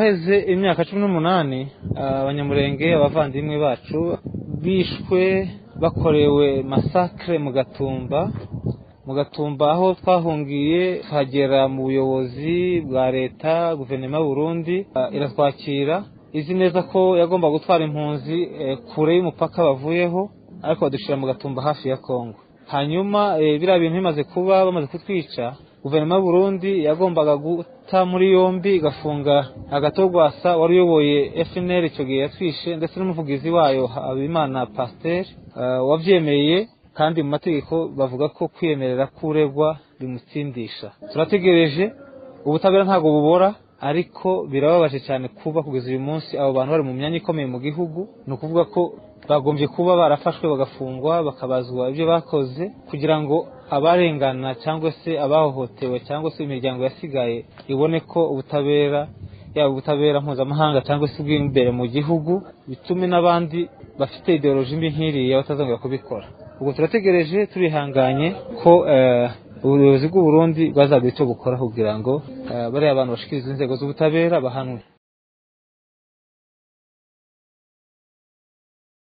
Haraheze imyaka 18 Abanyamurenge, abavandimwe bacu, bishwe bakorewe massacre mu Gatumba. Mu Gatumba aho twahungiye, tuhagera mu buyobozi bwa leta, guverinoma y'u Burundi iratwakira, izi neza ko yagomba gutwara impunzi kure y'umupaka bavuyeho, ariko badushyira mu Gatumba hafi ya Kongo. Hanyuma biriya bintu bimaze kuba, bamaze kutwica, guverinoma y'u Burundi yagombaga guta muri yombi, igafunga Agathon Rwasa wari uyoboye FNL icyo gihe yatwishe, ndetse n'umuvugizi wayo Habimana Pasteur wabyemeye. Kandi mu mategeko bavuga ko kwiyemerera k'uregwa bimutsindisha. Turategereje ubutabera, ntabwo bubora, ariko birababaje cyane kuba kugeza uyu munsi abo bantu bari mu myanya ikomeye mu gihugu. Ni ukuvuga ko bagombye kuba barafashwe, bagafungwa, bakabazwa ibyo bakoze, kugira ngo abarengana cyangwa se abahohotewe cyangwa se imiryango yasigaye ibone ko ubutabera, yaba ubutabera mpuzamahanga cyangwa se ubw'imbere mu gihugu, bitume n'abandi bafite idéologie mbi nk'iriya batazongera kubikora. Ubwo turategereje turihanganye ko ubuyobozi bw'u Burundi bwazagira icyo bukora kugira ngo bariya bantu bashikirizwe inzego z'ubutabera, bahanwe.